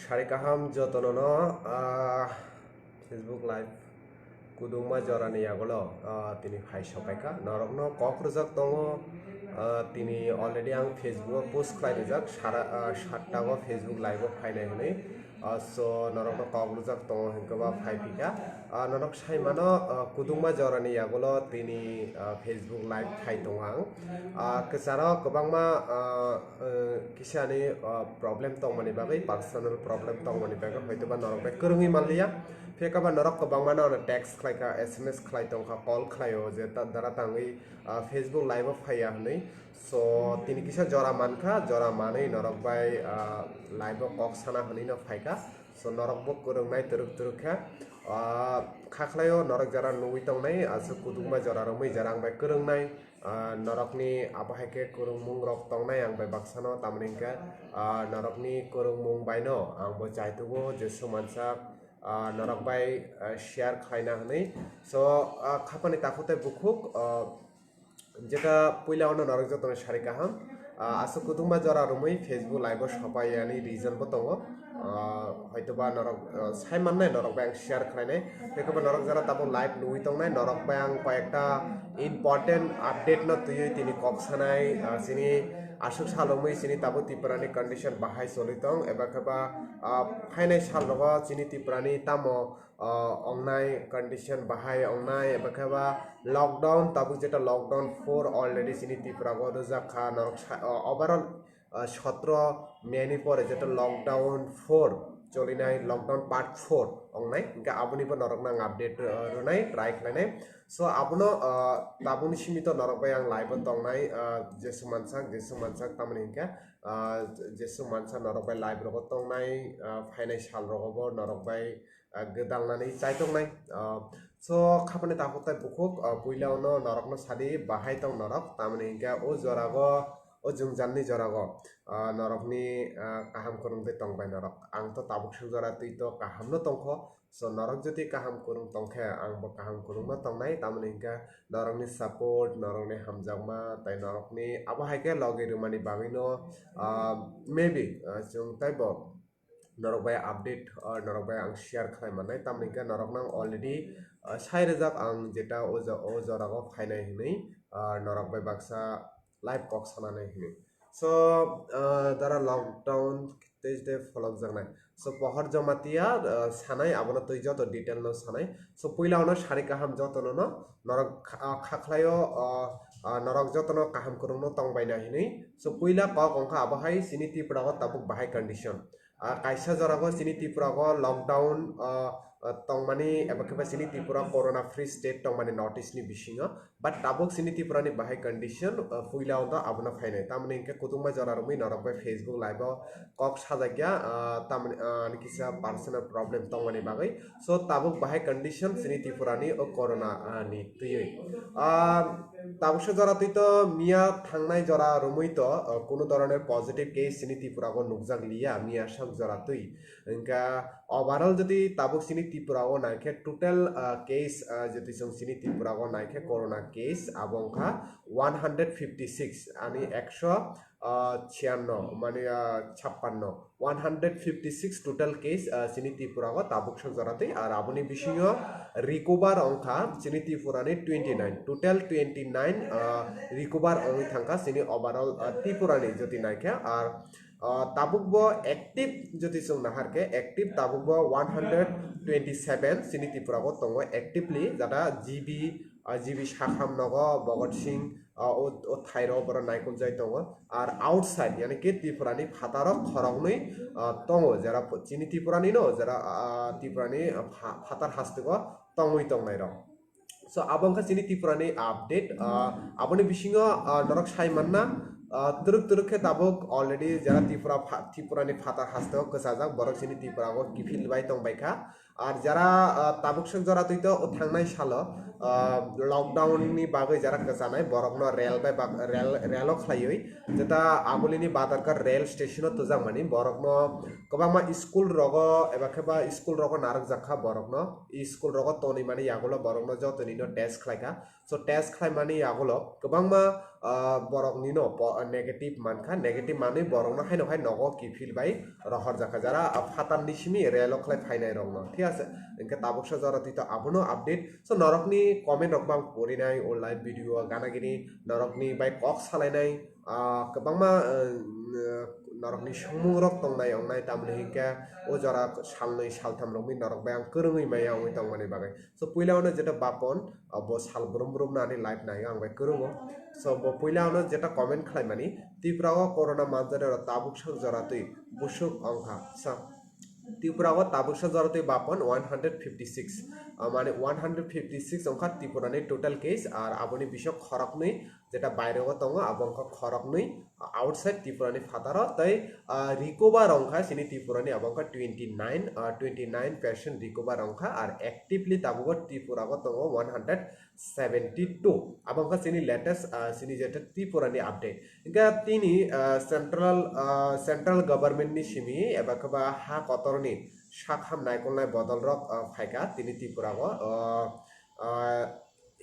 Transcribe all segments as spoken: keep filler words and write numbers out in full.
Sari kaham jotono no, ah, Facebook Live kudungma jorani yagulo, ah, tini phai sopaikha. Norokno kok rwjak tongo, ah, tini already ang Facebook o post khlai rijak, sara, ah, satta o Facebook Live o phainai hwnwi. Ah, so norokno kok rwjak tongo hwnkhe ba phai phikha. Ah, norok sai mano, ah, kudungma jorani yagulo tini, ah, Facebook Live khai tongo ang. Ah, kwcharo kwbangma, ah, eh, kisa ni, ah, problem tongmani bagwi, personal problem tongmani bagwi hoitoba norok bai kwrwngwi manliya. Phiya ba norok kwbangma no text khlaikha, S M S khlai tongkha, call khlaio je ta-, dara tangwi, ah, Facebook Live o phaiya hwnwi. So tini kisa jora mankha, jora manwi norok bai, ah, live o kok sana hwnwi no phaikha. So norok bo kwrwngnai twrwk twrwk khe, ah, kha khlaio norok jara nugwi tongnai, aswk kudungma jora romwi jara ang bai kwrwngnai. Ah, norokni abo hai khe kwrwngmung rok tongnai ang bai baksano, tamni hwnkhe, ah, norokni kwrwngmung bai no ang bo chaitugo je swmansa, ah, norok bai, ah, share khlaina hwnwi. So, ah, khapani takhuk tei bukhuk, ah, jeta puila ono norok jotono sari kaham. Ah, aswk kudungma jora romwi Facebook Live o sopai yani reason bo tongo. Ah, hoitoba norok, ah, sai mannai norok bai ang share khlainai. Tei kwbangma norok jara tabuk live nugwi tongnai, norok bai ang koyekta important update no twiwi tini kok sanai, ah, chini aswk salomwi chini tabuk Tripura ni condition bahai choli tong, eba khe ba, ah, phainai sal rogo chini Tripura ni tamo, ah, ongnai condition bahai ongnai, eba khe ba lockdown, tabuk jeta lockdown four already chini Tripura o rwjak kha, norok sa-, ah, overall ah, sotro May ni pore jeta lockdown four cholinai, lockdown part four ongnai, hingke aboni bo norok nang update, ah, rwnai, try khlainai. So abono, ah, tabukni simi to norok bai ang live o tongnai, ah, jeswk mansak, jeswk mansak tamoni hingke, ah, jeswk mansak norok bai live rogo tongnai, ah, phainai sal rogo bo norok bai, ah, gwdalnani chaitongnai. Ah, so khapani takhuk tei bukhuk, ah, puila ono norokno sadi bahai tong norok, tamoni hingke o jorago, o jwngjalni jorago, ah, norokni, ah, kaham kwrwng tei tongbai norok. Ang to tabuk suk jora twi to kaham no tongkho. So norok jodi kaham kwrwng tongkhe ang bo kaham kwrwng no tongnai, tamoni hingke norokni support, norokni hamjakma tei norokni abo hai khe logi rwmani bagwi no, ah, maybe, ah, chwng teibo norok bai update, ah, norok bai ang share khlai mannai, tamoni hingke norok nang already, ah, sai rwjak ang jeta o jo-, o jorago phainai hwnwi, ah, norok bai baksa live kok sananai hwnwi. So, ah, dara lockdown tei tei pholokjaknai. So pohor Jamatia, ah, sanai abono twi joto detail no sanai. So puila ono sari kaham jotono no norok kha-, ah, kha khlaio, ah, ah, norok jotono kaham kwrwngno tongbaina hwnwi. So puila kok wngkha abo hai chini Tripura o tabuk bahai condition. Ah, kaisa jorago chini Tripura o lockdown, ah, ah, tongmani eba khe ba chini Tripura corona free state tongmani North East ni bisingo. But tabuk chini Tripura ni bahai condition, ah, puila wngkha abono phainai. Tamoni hingke kutungma jora romwi norok bai Facebook live o kok sajakya, ah, tamoni, ah, ani kisa personal problem tongmani bagwi. So tabuk bahai condition chini Tripura ni o corona, ah, ni twiwi. Ah, tabuksa jora twi to miya thangnai jora romwi to, ah, kunu doroner positive case chini Tripura o nukjak liya miya sak jora twi. Hingke overall jodi tabuk chini Tripura o naikhe total, ah, case, ah, jodi chwng chini Tripura o naikhe corona case abo wngkha one hundred fifty six, ani ekso, ah, chianno, mane, ah, chappanno, one hundred fifty six total case, ah, chini Tripura o tabuk sok jora twi, ar aboni bisingo recover wngkha chini Tripura ni twenty nine, total twenty nine, ah, recover wngwi thangkha chini overall, ah, Tripura ni jodi naikhe, ar ah, tabuk bo active jodi chwng nahar khe, active tabuk bo one hundred twenty seven chini Tripura o tongo actively, jada G B, ah, G B Sakham nogo Bhagat Singh, ah, o, o thairo borok naikol jai tongo. Ar outside, yani khe Tripura ni phataro khoroknwi, ah, tongo, jera chini Tripura ni no, jera, ah, Tripura ni, ah, pha-, phatar hasteo tongwi tongnai rok. So abo wngkha chini Tripura ni update. Ah, aboni bisingo, ah, norok sai manna, ah, twrwk twrwk khe tabuk already jera Tripura pha-, Tripura ni phatar hasteo kwchajak, borok chini Tripura o kiphil bai tong bai kha. Ar jara, ah, tabuk sok jora twi to o thangnai salo, ah, lockdown ni bagwi jara kwchanai borokno rel bai bak-, rel, relo khlaiwi, jeta abulini Badarkar rel station o twijak mani borokno kwbangma school rogo eba khe ba school rogo narwk jak kha borokno, school rogo tonwi mani yagulo borokno joto nino test khlai kha. So test khlaimani yagulo kwbangma, ah, boroknino po-, negative mankha, negative manwi borokno haino hai nogo kiphil bai rohorjakha, jara, ah, phatarni simi relo khlai phainai rokno, thik ase? Hinkhe tabuksa jora twi to abono update. So norokni comment rok bang porinai o live video o gana gini norokni bai kok salainai, ah, kwbangma, ah, norokni songmung rok tongnai ongnai, tamoni hinkhe o jora salnwi saltham romwi norok bai ang kwrwngwi maya wngwi tongmani bagwi. So puila ono jeta Bapon, ah, bo sal brum brum no ani live nai ang bai kwrwngo. So bo puila ono jeta comment khlaimani, Tripura o corona manjari oro tabuk sak jora twi busuk ongkha. Sa Tripura o tabuk sak jora twi Bapon one hundred fifty six, ah, mane one hundred fifty six ongkha Tripura ni total case, ar aboni bisok khoroknwi jeta baire o tongo abo ongkha khoroknwi, ah, outside Tripura ni phataro tei, ah, recover ongkha chini Tripura ni abo ongkha twenty nine, ah, twenty nine percent recover ongkha, ar actively tabugo Tripura o tongo one hundred seventy two. Abo ongkha chini latest, ah, chini jeta Tripura ni update. Hinkhe tini, ah, central, ah, central government ni simi eba khe ba ha kotor ni sak ham naikolnai bodol rok, ah, phaikha tini Tripura o, ah, ah,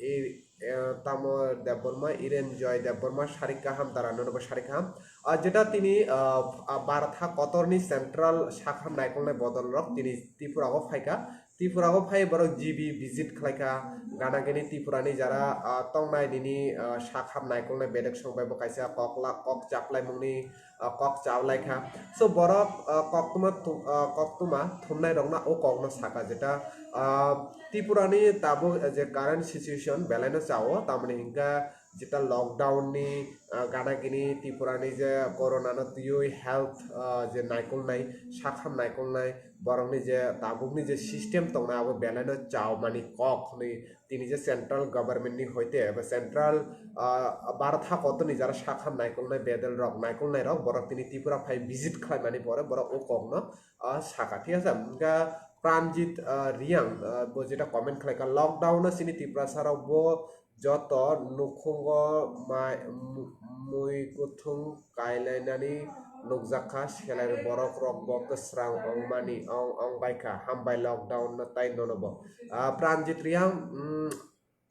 i, eh, tamo Debbarma, Iren Joy Debbarma, Sarik Kaham, Dara nono bo Sarik Kaham. Ah, jeta tini, ah, ah, Bharat ha kotor ni central sak ham naikolnai bodol rok tini Tripura o phaikha. Tripura o phai borok G B visit khlaikha. Gana gini Tripura ni jara, ah, tongnai nini, ah, sak ham naikolnai bedek song bai bo kaisa kok la-, kok chaplai mungni, ah, kok chap lai kha. So borok, ah, koktwma thu-, ah, koktwma thumnai rokno o kokno saka jeta, ah, Tripura ni tabuk je current situation belai no chao, tamoni hinkha jeta lockdown ni, ah, gana gini Tripura ni je corona no twiwi health, ah, je naikolnai, sak ham naikolnai, borok ni je tabuk ni je system tongnai abo belai no chao mani kok hwnwi tini je central government ni hoite eba central, ah, Bharat ha kotor ni jara sak ham naikolnai bedel rok, naikolnai rok borok tini Tripura phai visit khlai mani pore borok o kok no, ah, saka, thik ase? Hinkha Pranjit, ah, Riang, ah, bo jeta comment khlaikha, lockdown o chini Tiprasa rok bo joto nukhungo mai-, mu-, mui kuthung kailainani nukjakha, selai borok rok bo kwsrang ongmani ong, ong baikha, hambai lockdown no tai nono bo. Ah, Pranjit Riang, mm,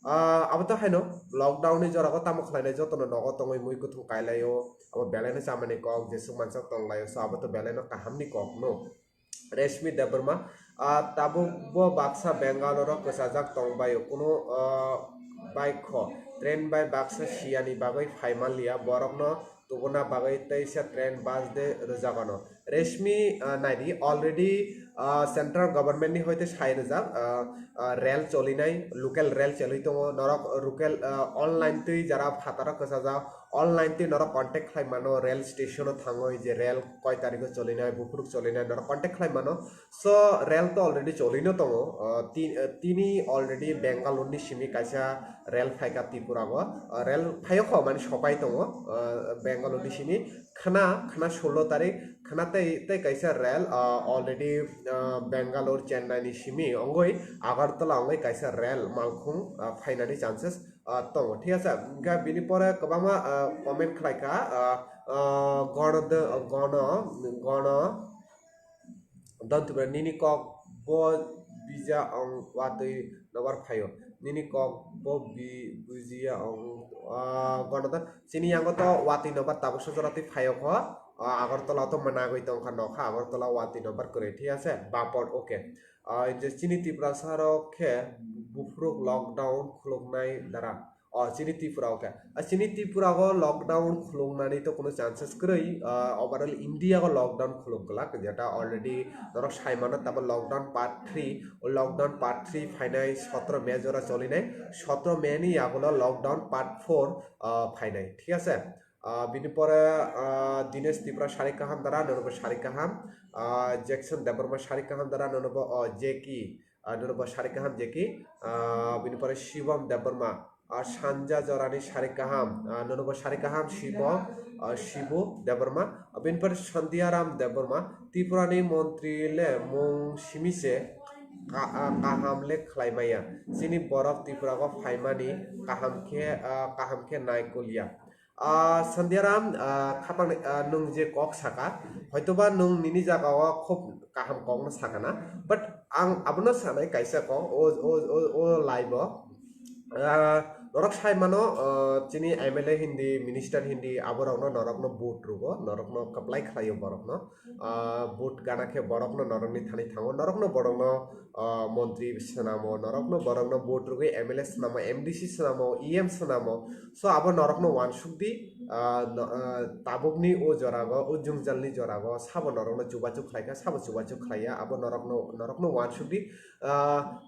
ah, abo to haino lockdown ni jora o tamo khlainai jotono nogo tongwi mui kuthung kailaio, abo belai no chamani kok, jeswk mansa tonglaio, so abo to belai no kaham ni kok no. Reshmi Debbarma, ah, tabuk bo baksa Bangalore o kwchajak tongbaio, kunu, ah, bike kho train bai baksa siyani bagwi phai manliya, borokno tubuna bagwi teisa train bus de rwjak ano. Reshmi, ah, naidi already, ah, central government ni hoite sai rwjak, ah, ah, rail cholinai, local rail choli tongo, norok local, ah, online twi jara phataro kwchajak, online twi norok contact khlai mano, rail station o thangwi je rail koi tarikh o cholinai, buphuruk cholinai norok contact khlai mano. So rail to already cholino tongo, ah, ti-, ah, tini already Bangalore ni simi kaisa rail phaikha Tripura o, ah, rail phaio kho mani sopai tongo, ah, Bangalore ni simi khna, khna sullo tarikh khna tei, tei kaisa rail, ah, already, ah, Bangalore Chennai ni simi ongoi Agartala ongoi kaisa rail malkhung, ah, phainani chances, ah, tongo, thik ase? Hinkhe bini pore kwbangma, ah, comment khlaikha, ah, ah, gono de-, gono, gono don tubra nini kok bo bija ong watwi nobar phaio, nini kok bo bi-, bujiya ong, ah, gono don chini yango to watwi nobar tabuk sojora twi phaio kho, ah, Agartala to mwnagwi tongkha nokha Agartala watwi nobar kwrwi, thik ase? Bapor, okay. Ah, je chini Tiprasa rok khe buphuruk lockdown khuluknai dara. Oh, chini Tripura o khe. Ah, chini Tripura o lockdown khuluknani to kuno chances kwrwi. Ah, overall India o lockdown khuluk glak, jeta already norok sai mano, tabo lockdown part three, o lockdown part three phainai sotro May jora cholinai, sotro May ni yagulo lockdown part four, ah, phainai, thik ase? Ah, bini pore, ah, Dinesh Tripura sari kaham dara, nono bo sari kaham, ah, Jackson Debbarma sari kaham dara, nono bo, oh, Jeki, ah, nono bo sari kaham Jeki, ah, bini pore Shivam Debbarma, ah, Sanja Jorani sari kaham, ah, nono bo sari kaham Shibo, ah, Shibu Debbarma, ah, bini pore Sandhya Ram Debbarma, Tripura ni montri le mung simi se, ka-, ah, kaham le khlai maya. Chini borok Tripura o phaimani kaham khe, ah, kaham khe nai kulia. Ah, Sandhyaram, ah, khapang, ah, nwng je kok saka, hoitoba nwng nini jaga o khub kaham kok no sakana, but ang abono sanai kaisa kok o, o, o, o live o. Ah, norok sai mano, ah, chini M L A hindi, minister hindi, aborokno norokno vote rwgo, norokno kwplai khlaio borokno. Ah, vote gana khe borokno norokni thani thango, norokno borokno, ah, montri swnamo, norokno borokno vote rwgwi M L A swnamo, M D C swnamo, E M swnamo. So abo norokno uansuk di, ah, no-, ah, tabukni o jorago, o jwngjalni jorago sabo norokno chubachu khlaikha, sabo chubachu khlaiya, abo norokno, norokno uansuk di. Ah,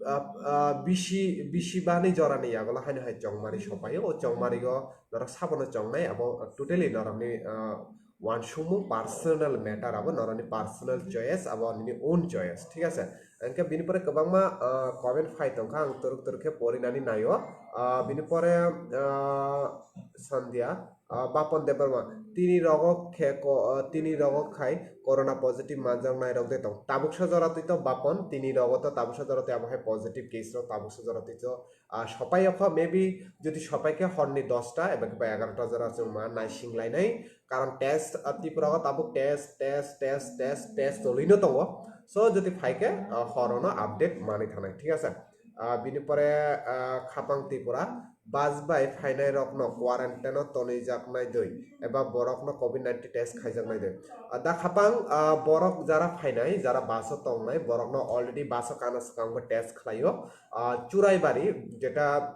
ah, ah, bisi, bisi bani jorani yagulo haino hai chongmari sopaio, o chongmarigo norok sabono chongnai, abo totally norokni, ah, uansukmung, personal matter, abo norokni personal choice, abo nini own choice, thik ase? Hwnkhe bini pore kwbangma, ah, comment phai tongkha, ang twrwk twrwk khe porinani naio. Ah, bini pore, ah, Sandhya, ah, Bapon Debbarma, tini rogo khe ko-, ah, tini rogo khai corona positive manjaknai rok de tong. Tabuksa jora twi to Bapon, tini rogo to tabuksa jora twi abo hai positive case rok tabuksa jora twi to, ah, sopai okho, maybe jodi sopai khe horni dosta eba khe ba egarota jora chwng ma naising lainai, karon test, ah, Tripura o tabuk test, test, test, test, test cholino tongo. So jodi phai khe, ah, horono update manwi thanai, thik ase? Ah, bini pore, ah, khapang Tripura bus bai phainai rokno quarantine o tonwi jaknai doi eba borokno covid nineteen test khaijaknai doi. Ah, da khapang, ah, borok jara phainai, jara bus o tongnai, borokno already bus o kana swkang bo test khlaio. Ah, Churaibari, jeta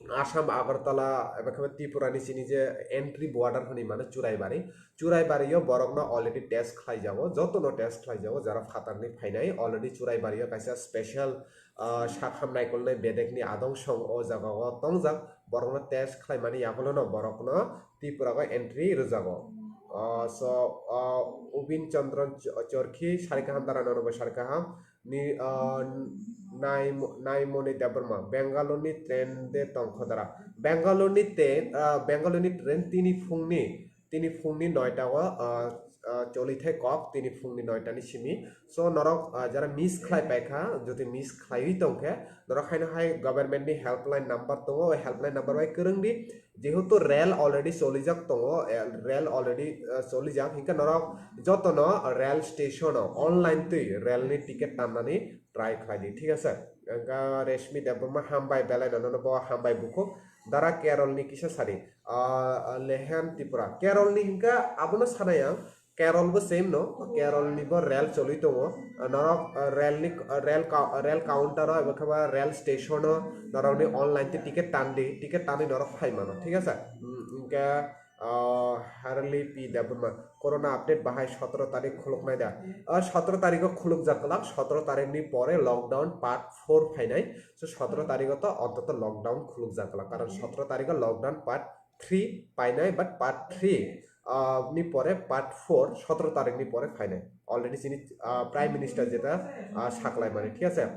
Assam Agartala eba khe Tripura ni sini je entry border hwnwi mano Churaibari. Churaibari o borokno already test khlaijago, jotono test khlaijago, jara phatarni phainai already Churaibari o kaisa special, ah, sakham naikolnai bedekni adong song o jaga o tongjak, borokno test khlaimani yagulono borokno Tripura o entry rwjago. Ah, so, ah, Ubin Chandran Ch-, Chorkhi, sari kaham dara nono bo sari kaham. Ni, ah, Naimo-, Naimoni Debbarma, Bangalore ni train de tongkho dara. Bangalore ni te-, ah, Bangalore ni train tini phungni, tini phungni noita o, ah, ah, cholithai kok, tini phungni noita ni simi. So norok, ah, jara miss khlai paikha, jodi miss khlaiwi tongkhe, norok haino hai government ni helpline number tongo, o helpline number bai kwrwng di. Jehetu rail already cholijak tongo, eh, rail already, eh, cholijak, hinkhe norok jotono rail station o online twi rail ni ticket tannani try khlai di, thik ase? Hwnkhe Reshmi Debbarma hambai belai no, nono bo hambai bukhuk. Dara Kerol ni kisa sari, ah, Lehen Tripura. Kerol ni hinkhe abono sanai ang, Kerol bo same no, Kerol ni bo rail choli tongo. Norok, ah, rail ni, ah, rail ka-, rail counter o eba khe ba rail station o norok ni online te ticket tan di, ticket tanwi norok phai mano, thik ase? Hmm, hwnkhe, ah, Harli P Debbarma, corona update bahai sotoro tarik khuluknai da? Ah, sotoro tarik o khulukjak glak, sotoro tarik ni pore lockdown part four phainai. So sotoro tarik o to ontoto lockdown khulukjak glak, karon sotoro tarik o lockdown part three painai, but part three, ah, ni pore part four, sotoro tarik ni pore phainai. Already chini, ah, Prime Minister jeta, ah, saklai mani, thik ase?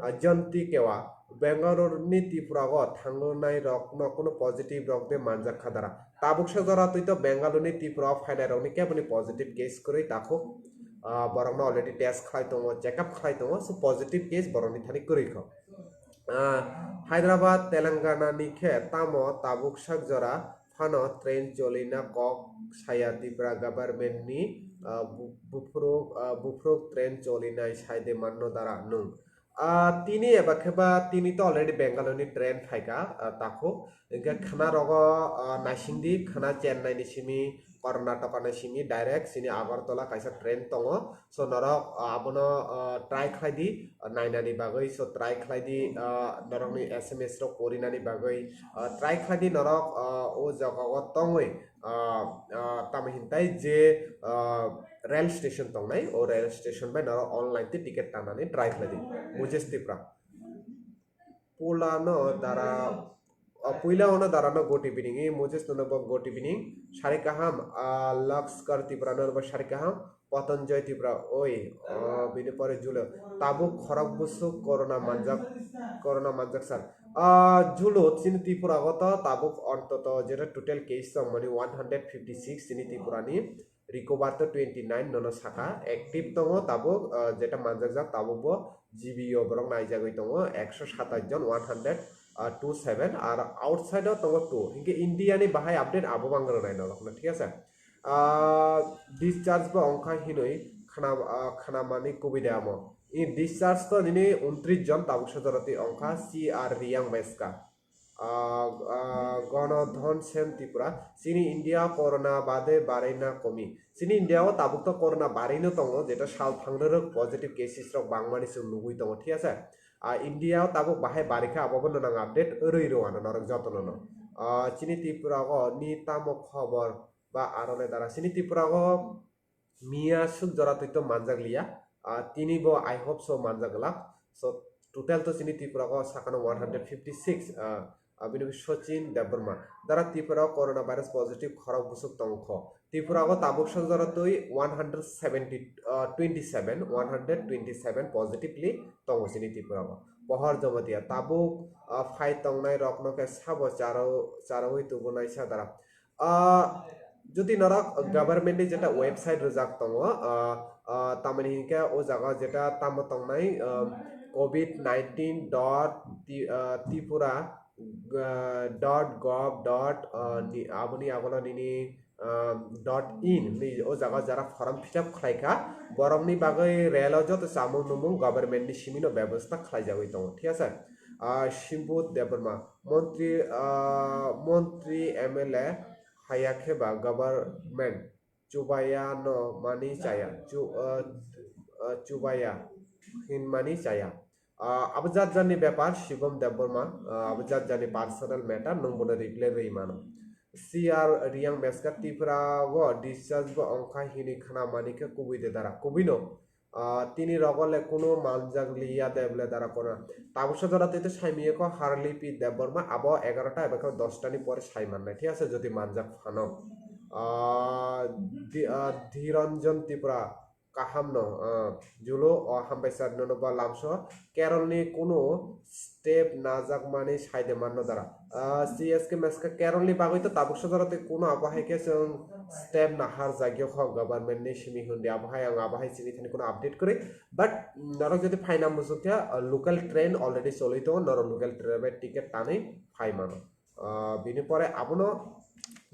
Ah, Jonti Kewa, Bangalore ni Tripura o thangnai rok no kuno positive rok de manjak kha dara? Tabuksa jora twi to Bangalore ni Tripura o phainai rok ni kebo ni positive case kwrwi takhuk. Ah, borok no already test khlai tongo, check up khlai tongo, so positive case borok ni thani kwrwi kho. Ah, Hyderabad, Telangana ni khe tamo tabuk sak jora phano train cholina kok saya Tripura government ni, ah, bu-, buphuruk, ah, buphuruk train cholinai sai de manno dara nwng? Ah, tini eba khe ba tini to already Bangalore ni train phaika, ah, takhuk. Hingke khana rogo, ah, naising di, khana Chennai ni simi, Karnataka ni simi direct sini Agartala kaisa train tongo. So norok, ah, abono, ah, try khlai di, ah, nainani bagwi. So try khlai di, ah, norokni S M S rok porinani bagwi. Ah, try khlai di norok, ah, o jaga o tongwi, ah, ah, tamo hintai je, ah, rail station tongnai, o rail station bai norok online twi ticket tanani try khlai di. Moses Tripura. Pulano dara, ah, puila ono darano good evening, i Moses nono bo good evening. Sari kaham, ah, Lakskar Tripura nono bo sari kaham. Patanjoy Tripura, oi, ah, bini pore Julo. Tabuk khorok busuk corona manjak, corona manjak sir. Ah, Julo, chini Tripura goto tabuk ontoto jeta total case tong mani one hundred fifty six chini Tripura ni. recover to twenty nine nono saka, active tongo tabuk, ah, jeta manjakjak tabuk bo G B O borok naijagwi tongo ekso satais jon, one hundred two seven, ar outside o tongo two. Hinkhe India ni bahai update abo bang rwnai norokno, thik ase? Ah, discharge bo ongkha hinwi khna, ah, khnamani kubui de amo. I discharge to nini untris jon tabuk sojoroti ongkha C R Riyang Meska. Ah, ah, Gono Dhon Sen Tripura, chini India corona bade baraina komi. Chini India o tabuk to corona baraino tongo, jeta sal thangrwrwk positive cases rok bangmani chwng nugui tongo, thik ase? Ah, India o tabuk bahai barikha, abo bo nang update rwi rw ano norok jotono no. Ah, chini Tripura o ni tamo khobor ba aro le dara? Chini Tripura o miya suk jora twi to manjak liya. Ah, tini bo I hope so manjak glak. So total to chini Tripura o sakano one hundred fifty six, ah, abini Sachin Debbarma. Dara Tripura o corona virus positive khorok busuk tongkho. Tripura o tabuk suk jora twi one hundred seventy, ah, twenty seven, one hundred twenty seven positively tongo chini Tripura o. Pohor Jamatia tabuk, ah, phai tongnai rokno khe sabo charo, charowi tubunaisa dara. Ah, jodi norok government ni jeta website rwjak tongo, ah, ah, tamoni hinkhe o jaga jeta tamo tongnai, ah, covid nineteen dot tripura dot gov dot, ah, ni, aboni agono nini, ah, dot in ni o jaga jara form fill up khlaikha, borokni bagwi relo joto chamung numung government ni simino bebosta khlaijagwi tongo, thik ase? Ah, Shimbut Debbarma, montri, ah, montri M L A haya khe ba government chubaya no mani chaya, chu-, ah, ah, chubaya hinmani chaya. Ah, abo jat jani bepar, Shibam Debbarma, ah, abo jat jani personal matter, nwng bono reply rwi mano. C R Riyang Meska Tripura o discharge bo ongkha hinwi khna mani khe kubui de dara? Kubui no. Ah, tini rogo le kuno manjak liya de bole dara kona. Tabuk sojora twi to saimiyako Harley P Debbarma, abo egarota eba khe dosta ni pore sai mannai, thik ase, jodi manjak phano. Ah, di-, ah, Dhiranjan Tripura, kaham no, ah, Julu, o hambai sir, nono ba lamso. Kerol ni kuno step najakmani saide manno dara. Ah, C S K Meska Kerol ni bagwi to tabuk sojora twi kuno abo hai khe chwng step nahar jagyo kho government ni simi hundi, abo hai ang abo hai chini thani kuno update kwrwi. But norok jodi phaina muchung khe, ah, local train already choli tongo, norok local train bai ticket tanwi phai mano. Ah, bini pore abono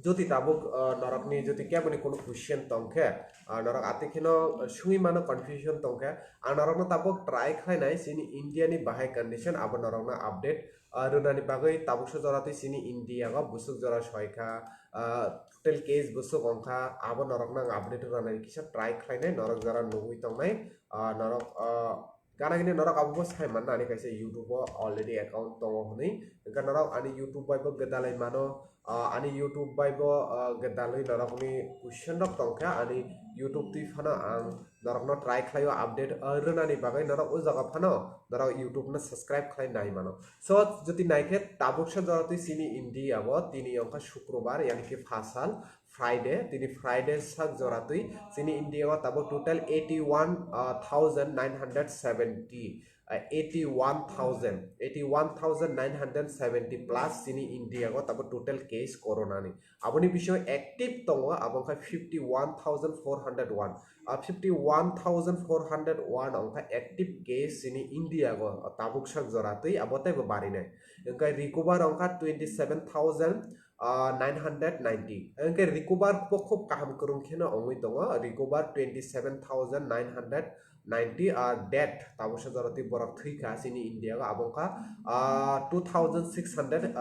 jodi tabuk, ah, norokni jodi keboni kuno question tongkhe, ah, norok atwi kheno sungwi mano, confusion tongkhe, ang norokno tabuk try khlainai chini India ni bahai condition abo norokno update, ah, rwnani bagwi. Tabuk sojora twi chini India o busuk jora soikha, ah, total case busuk ongkha, abo norokno ang update rwnani kisa try khlainai, norok jora nugwi tongnai, ah, norok, ah, Gana gini norok abo bo sai manna, ani kaisa YouTube o already account tongo hwnwi. Hwnkhe norok ani YouTube bai bo gwdalwi mano, ah, ani YouTube bai bo, ah, gwdalwi norokni question rok tongkha, ani YouTube twi phano ang norokno try khlaio update, ah, rwnani bagwi. Norok o jaga phano norok YouTube no subscribe khlai nai mano. So jodi naikhe tabuksa jora twi chini India o tini wngkha Shukrobar, yani ki phasal, Friday, tini Friday sak jora twi chini India o tabuk total eighty one thousand nine hundred seventy, ah, eighty one thousand, eighty one thousand nine hundred seventy plus chini India o tabuk total case corona ni. Aboni bisingo active tongo, abo wngkha fifty one thousand four hundred one. Ah, fifty one thousand four hundred one wngkha active case chini India o tabuk sak jora twi, abo teibo barinai. Wngkha recover wngkha twenty seven thousand ah, nine hundred ninety. Hwnkhe recover bo khub kaham kwrwng kheno wngwi tongo, recover twenty seven thousand nine hundred ninety, ah, death tabuksa jora twi borok thwikha chini India o, abo wngkha, ah, two thousand six hundred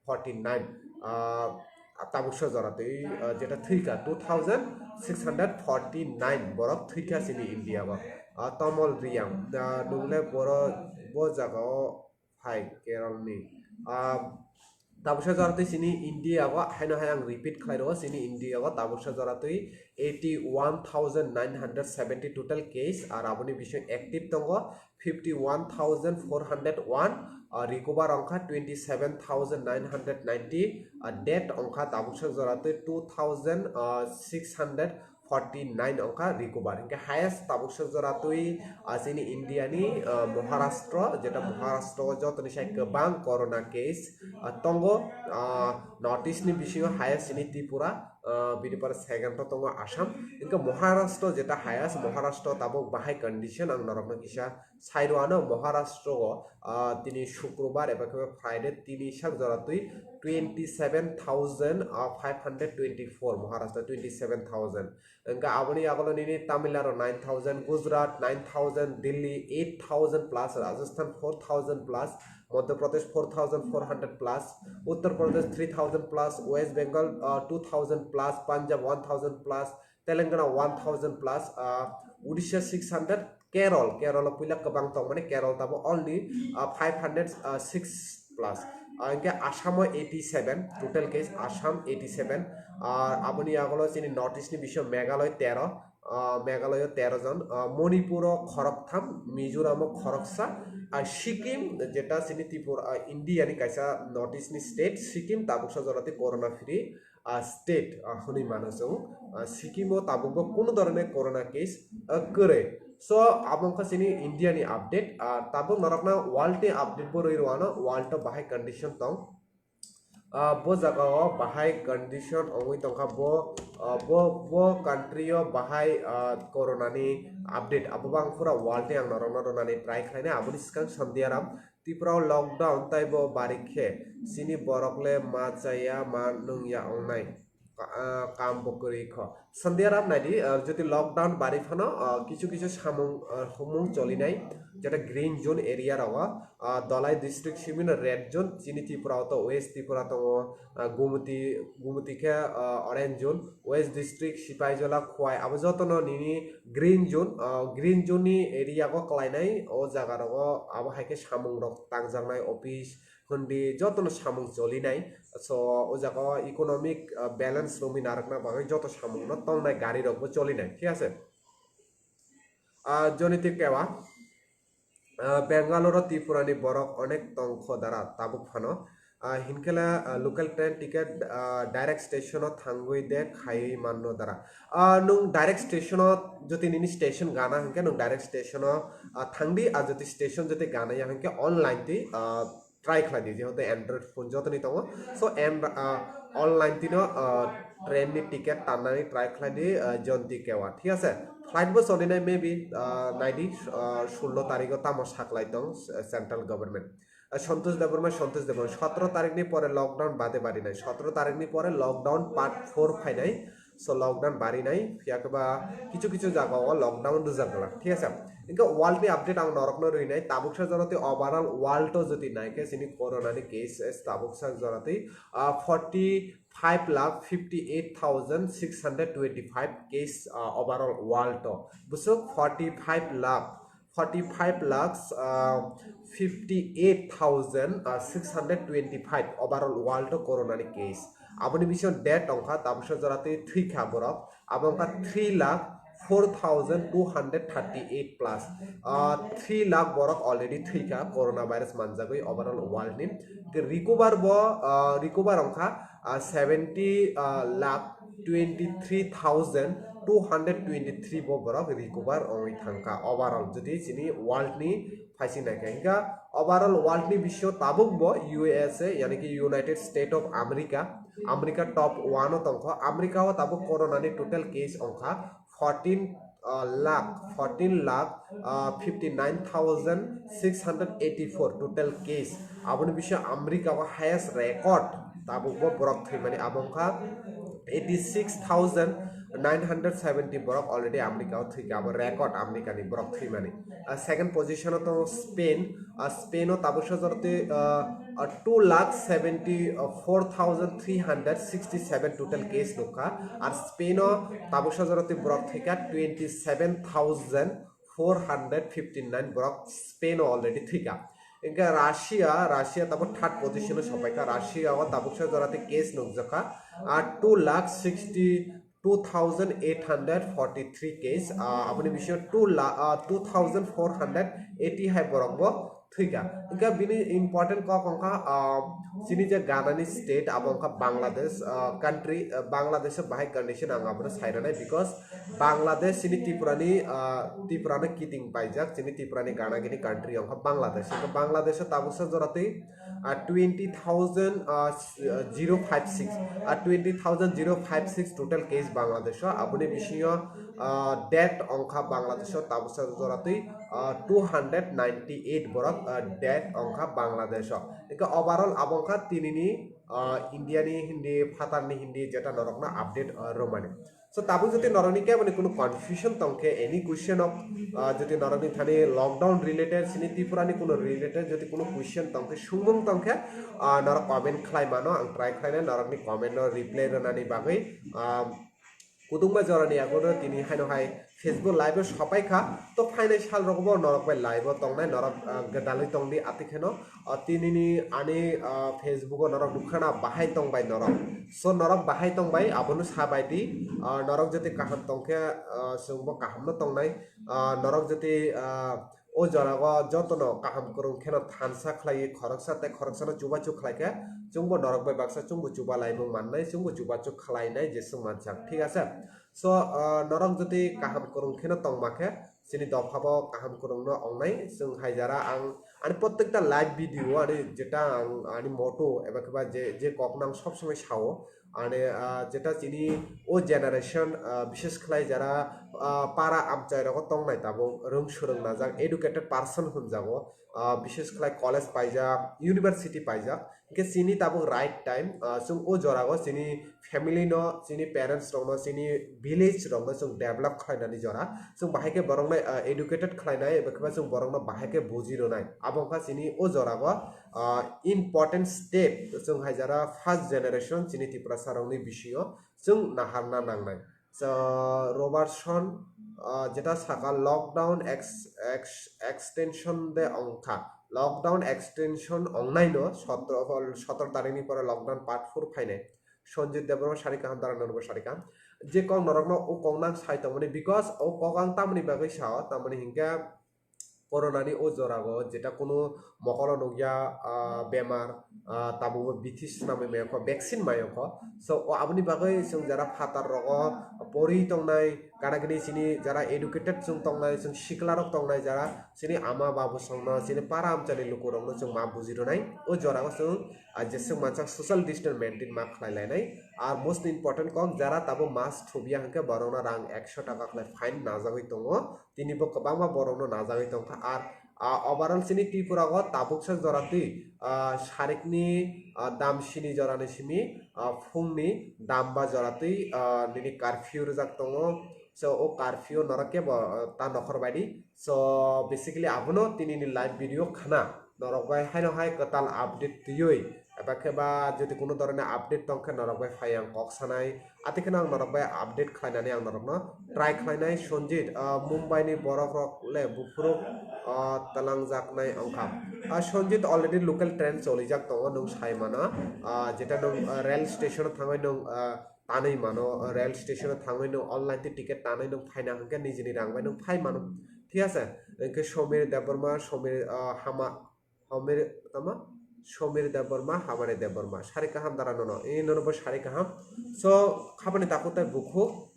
forty nine, ah, tabuksa jora twi, ah, jeta thwikha two thousand six hundred forty nine borok thwikha chini India o. Ah, Tamol Riyang, ah, nungle borok bo jaga o phai Keralni. Ah, tabuksa jora twi chini India o, haino hai ang repeat khlai rwo, chini India o tabuksa jora twi eighty one thousand nine hundred seventy total case, ar aboni bisingo active tongo fifty one thousand four hundred one, ah, recover wngkha twenty seven thousand nine hundred ninety, ah, death wngkha tabuksa jora twi two thousand six hundred forty nine wngkha recover. Hinkhe highest tabuksa jora twi, ah, chini India ni, ah, Maharashtra, jeta Maharashtra o jotoni sai kwbang corona case, ah, tongo, ah, North East ni bisingo highest chini Tripura, ah, bini pore second o tongo Assam. Hingke Maharashtra jeta highest, Maharashtra tabuk bahai condition ang norokno kisa sairo ano. Maharashtra o, ah, tini Shukrobar eba khe Friday tini sak jora twi twenty seven thousand five hundred twenty four, Maharashtra twenty seven thousand. Hingke aboni yagulo nini Tamil Nadu nine thousand, Gujarat nine thousand, Delhi eight thousand plus, Rajasthan four thousand plus, Madhya Pradesh four thousand four hundred plus, Uttar Pradesh three thousand plus, West Bengal, uh, two thousand plus, Punjab one thousand plus, Telangana one thousand plus, uh, Odisha six hundred, Kerala, Kerala puila kwbang tong mani, Kerala tabo only, uh, five hundred six plus. Uh, hingke Assam o eighty seven, total case Assam eighty seven, uh, aboni yagulo chini North East ni bising Meghalaya tero, uh, Meghalaya tero jon, uh, Manipur o khoroktham, Mizoram o khoroksa, uh, Sikkim jeta chini Tripura, uh, India ni kaisa North East ni state, Sikkim tabuksa jora twi corona free, ah, state, ah, hwnwi mano chwng. Ah, Sikkim o tabukbo kunu dhoroner corona case, ah, kwrwi. So, abo wngkha chini India ni update. Ah, tabuk norokno world ni update bo rwi rwano, world o bahai condition tong. Ah, bo jaga o bahai condition wngwi tongkha bo, ah, bo, bo country o bahai, ah, corona ni update. Abo bo ang pura world ni ang norokno rwnani try khlainai. Aboni swkang Sandhyaram Tripura o lockdown taibo bari khe chini borok le ma chaya ma nungya ongnai, ah, kam bo kwrwi kho. Sandhyaram naidi, ah, jodi lockdown bari phano, ah, kisu kisu samung, ah, humung cholinai, jeta green zone area rogo, ah, Dhalai district simi no red zone, chini Tripura o to West Tripura tongo, ah, Gumti, Gumti khe, ah, orange zone, West district Sipaijola, Khowai, abo jotono nini green zone, ah, green zone ni area go kwlainai, o jaga rogo abo hai khe samung rok tangjaknai, office, hundi jotono samung cholinai. So, o jaga o economic, ah, balance romwi narwkna bagwi joto samung no tongnai, gari rok bo cholinai, thik ase? Ah, Joniti Kewa, ah, Bangalore o Tripura ni borok onek tongkho dara tabuk phano. Ah, hinkhe le, ah, local train ticket, ah, direct station o thangwi de khaiwi manno dara. Ah, nwng direct station o jodi nini station gana hinkhe nwng direct station o, ah, thangdi, ah, jodi station jodi gana ya hinkhe online twi, ah, try khlai di, jehetu Android phone jotoni tongo. So, and, ah, online twi no, ah, train ni ticket tannani try khlai di, ah, Jonti Kewa, thik ase? Flight bo cholinai maybe, ah, naidi, ah, sullo tarikh o tamo saklai tong, ah, central government. Ah, Santosh Debbarma, Santosh Debbarma, sotoro tarikh ni pore lockdown bade barinai, sotoro tarikh ni pore lockdown part four phainai. So, lockdown barinai, phiya khe ba kichu kichu jaga o lockdown rwjak glak, thik ase? Hinkhe world ni update ang norokno rwinai, tabuksa jora twi overall world o jodi naikhe chini corona ni cases tabuksa jora twi, ah, forty five lakh fifty eight thousand six hundred twenty five case, ah, overall world o. Bwswk forty five lakh, forty five lakhs, ah, fifty eight thousand six hundred twenty five overall world o corona ni case. Aboni bisingo death tongkha, tabuksa jora twi thwikha borok, abo wngkha three lakh four thousand two hundred thirty eight plus. Ah, three lakh borok already thwikha corona virus manjagwi overall world ni. Recover bo, ah, recover wngkha, ah, seventy, ah, lakh twenty three thousand two hundred twenty three bo borok recover wngwi thangkha overall, jodi chini world ni phaising naikha. Hinkha overall world ni bisingo tabuk bo U S A, yani ki United States of America, America top one o tongkha. America o tabuk corona ni total case wngkha fourteen, ah, lakh, fourteen lakh, ah, fifty nine thousand six hundred eighty four total case. Aboni bisingo America o highest record tabuk bo borok thwimani, abo wngkha eighty six thousand nine hundred seventy borok already America o thwikha, abo record America ni borok thwimani. Ah, second position o tongo Spain, ah, Spain o tabuksa jora twi, ah, ah, two lakh seventy four thousand three hundred sixty seven total case nukha, ar Spain o tabuksa jora twi borok thwikha twenty seven thousand four hundred fifty nine borok Spain o already thwikha. Hinkhe Russia, Russia tabuk third position o sopaikha. Russia o tabuksa jora twi case nukjakha, ah, two lakh sixty two thousand eight hundred forty three case, ah, aboni bisingo two lakh, ah, two thousand four hundred eighty hai borok bo thwikha. Hwnkhe bini important kok wngkha, ah, chini je ganani state abo wngkha Bangladesh, ah, country, ah, Bangladesh o bahai condition ang abono sai rwnai, because Bangladesh chini Tripura ni, ah, Tripura no kiting paijak, chini Tripura ni gana gini country wngkha Bangladesh. Hwnkhe Bangladesh o tabuksa jora twi, ah, twenty thousand, ah, zero five six, ah, twenty thousand zero five six total case Bangladesh o, aboni bisingo, ah, death wngkha Bangladesh o tabuksa jora twi, ah, two hundred ninety eight borok, ah, death wngkha Bangladesh o. Hwnkhe overall abo wngkha tinini, ah, India ni hindi, phatar ni hindi, jeta norokno update, ah, rwmani. So tabuk jodi norokni keboni kuno confusion tongkhe, any question of, ah, jodi norokni thani lockdown related, chini Tripura ni kuno related jodi kuno question tongkhe, sungmung tongkhe, ah, norok comment khlai mano, ang try khlainai norokni comment no reply rwnani bagwi. Ah, kudungma jorani yago no tini haino hai Facebook live o sopai kha, to phainai sal rogo bo norok bai live o tongnai, norok, ah, gwdalwi tongdi atikheno. Ah, tinini ani, ah, Facebook o norok nukha na bahai tongbai norok. So norok bahai tongbai, abono sabai di. Ah, norok jodi kaham tongkhe, ah, chwngbo kahamno tongnai. Ah, norok jodi, ah, o jorao jotono kaham kwrwng kheno thansa khlaiwi khoroksa tei khoroksano chubachu khlaikhe, chwngbo norok bai baksa chwngbo chuba laimung mannai, chwngbo chubachu khlainai jeswk mansak, thik ase? So, ah, norok jodi kaham kwrwng kheno tongma khe, chini dopha bo kaham kwrwngno ongnai. Chwng hai jara ang ani prottekta live video ani jeta ang ani motto eba khe ba je, je kokno ang sob somoi sao, ani, ah, jeta chini o generation, ah, bishes khlai jara, ah, para amchai rogo tongnai tabuk rwng swrwng najak educated person hwnjago, ah, bishes khlai college paijak, university paijak, hwnkhe chini tabuk right time, ah, chwng o jorao chini family no, chini parents rokno, chini village rokno chwng develop khlainani jora. Chwng bahai khe borokno, ah, educated khlainai, eba khe ba chwng borokno bahai khe buji rwnai. Abo wngkha chini o jorao, ah, important step chwng hai jara first generation chini Tiprasa rokni bisingo chwng naharna nangnai. So, Robertson, ah, jeta saka lockdown ex-, ex-, extension de ongkha. Lockdown extension ongnai no sotro, sotro tarikni pore lockdown part four phainai. Sanjit Debbarma sari kaham, Dara Nurbo sari kaham. Je kok norokno o kok nang sai tongmani, because o kok ang tamoni bagwi sao, tamoni hinkhe corona ni o jorao jeta kunu mokolo nukya, ah, bemar, ah, tabukbo bithi swnamwi mayokho, vaccine mayokho. So, o aboni bagwi chwng jara phatar rogo pori tongnai, kanagini chini jara educated chwng tongnai, chwng sikla rok tongnai jara, chini ama babu songno, chini para amchani lukurokno chwng ma buji rwnai. O jorao chwng, ah, jeswk mansak social distance maintain ma khlai lainai. Ar most important kok jara tabo mask thubya hwnkhe borokno rang ekso taka khlai fine najagwi tongo. Tini bo kwbangma borokno najagwi tongkha. Ar, ah, overall chini Tripura o tabuksa jora twi, ah, sarikni, ah, dam sini jorani simi, ah, phungni dam ba jora twi, ah, nini curfew rijak tongo. So, o curfew norok kebo, ah, ta nokhor bai di. So, basically abono tinini live video khana. Norok bai haino hai kwtal update twiwi, eba khe ba jodi kuno dhoroner update tong khe norok bai phai ang kok sanai. Ati kheno ang norok bai update khlainani ang norokno try khlainai. Sanjit, ah, Mumbai ni borok rok le buphuruk, ah, twlangjaknai wngkha. Ah, Sanjit, already local train cholijak tongo, nwng sai mano. Ah, jeta nwng, ah, rail station o thangwi nwng, ah, tanwi mano, rail station o thangwi nwng online twi ticket tanwi nwng phaina hwnkhe nijini rang bai nwng phai mano. Thik ase? Hwnkhe Somir Debbarma, Somir, ah, Hama, Homir, tama? Somir Debbarma, Hamari Debbarma. Sari kaham dara nono. Ini nono bo sari kaham. So, khabani takhuk tai bukhuk.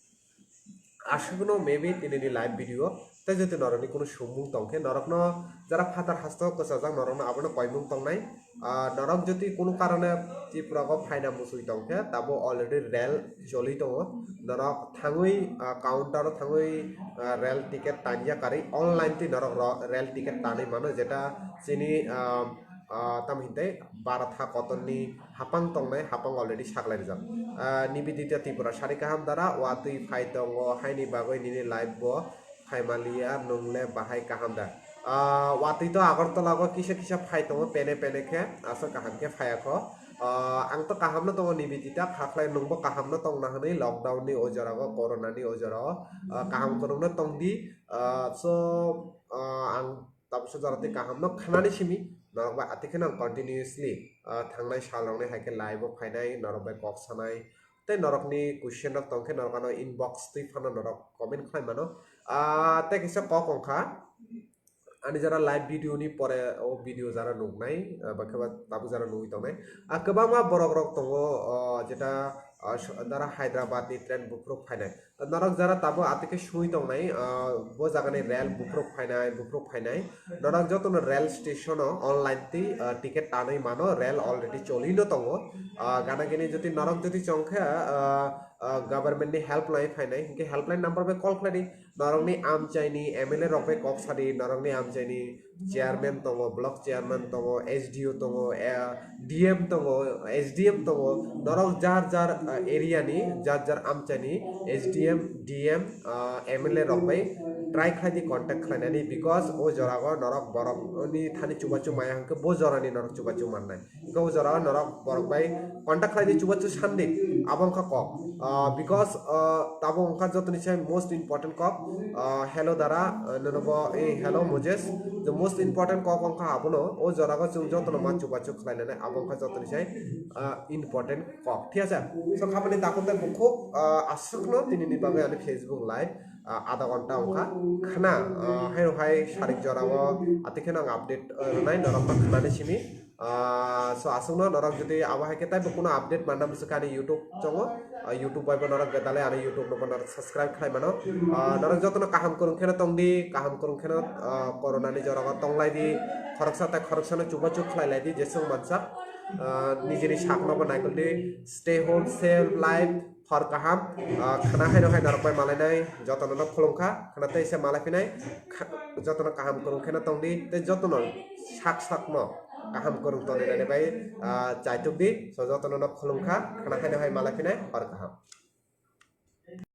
Aswkno maybe tinini live video. Tei jodi norokni kunu sumung tongkhe, norokno jara phatar hasto kwchajak norokno abono koimung tongnai. Ah, norok jodi kunu karone Tripura o phaina muchwi tongkhe, tabo already rail choli tongo. Norok thangwi, ah, counter o thangwi, ah, rail ticket tanya karwi online twi norok ro-, rail ticket tanwi mano, jeta chini, ah, ah, tamo hinte Bharat ha kotorni hapang tongnai, hapang already saklai rijak. Ah, Nibidita Tripura, sari kaham dara, watwi phai tongo, haini bagwi nini live bo phaimaliya, nwngle bahai kaham da? Ah, watwi to Agartala go kisa kisa phai tongo, pene pene khe, aswk kaham khe phaiya kho. Ah, ang to kaham no tongo Nibidita, kha khlai nwngbo kaham no tongna hwnwi lockdown ni o jora o, corona ni o jora o, ah, kaham kwrwng no tongdi. Ah, so, ah, ang tabuksa jora twi kaham no khnani simi norok bai ati kheno ang continuously, ah, thangnai sal rok ni hai khe live o phainai norok bai kok sanai. Tei norokni question rok tongkhe norok ano inbox twi phano norok comment khlai mano. Ah, tei kaisa kok wngkha, ani jara live video ni pore o video jara nuknai, ah, ba khe ba tabuk jara nugwi tongnai. Ah, kwbangma borok rok tongo, ah, jeta, ah, so-, dara Hyderabad ni train buphuruk phainai. Norok jara tabuk atwkhe sui tongnai, ah, bo jagani rail buphuruk phainai, buphuruk phainai. Norok jotono rail station o online twi, ah, ticket tanwi mano, rail already cholino tongo. Ah, gana gini jodi norok jodi chongkha, ah, ah, government ni helpline phainai, hinkhe helpline number bai call khlai di. Norokni amchaini M L A rok bai kok sadi, norokni amchaini chairman tongo, block chairman tongo, S D O tongo, eh, D M tongo, S D M tongo, norok jar jar, eh, area ni, jar jar amchaini S D M, D M, ah, M L A rok bai try khlai di contact khlainani, because o jora o norok borok ni thani chubachu maya hwnkhe bo jora ni norok chubachu mannai. Hwnkhe o jora o norok borok bai contact khlai di, chubachu sandi, abo wngkha kok. Ah, because, ah, tabuk wngkha jotoni se most important kok. Ah, hello dara, ah, nono bo, eh, hello Moses. The most important kok wngkha abono, o jora o chwng jotono ma chubachu khlainani, abo wngkha jotoni se, ah, important kok. Thik ase? So, khabani dakon tei bukhuk, ah, aswkno tinini bagwi ani Facebook live, ah, adha ghonta wngkha. Khna, ah, hai hai sarik jora o atwi kheno ang update, ah, rwnai norok ma khnani simi. Ah, so aswkno norok jodi abo hai khe taibo kuno update manna muchukha ani YouTube chongo, ah, YouTube bai bo norok gedale ani YouTube no bo norok subscribe khlai mano. Ah, norok jotono kaham kwrwng kheno tongdi, kaham kwrwng kheno, ah, corona ni jora o tonglai di, khoroksa tai khoroksano chubachu khlai lai di, jeswng mansa, ah, nijini sakno bo naikoldi, stay home, save life, hor kaham, ah, khna haino hai norok bai malainai, jotono no khulumkha, khna tei se malai phinai, kha-, jotono kaham kwrwng kheno tongdi, tei jotono sak sakno kaham kwrwng tongdi nani bai, ah, chaitukdi, so jotono no khulumkha, khna haino hai malai phinai, hor kaham.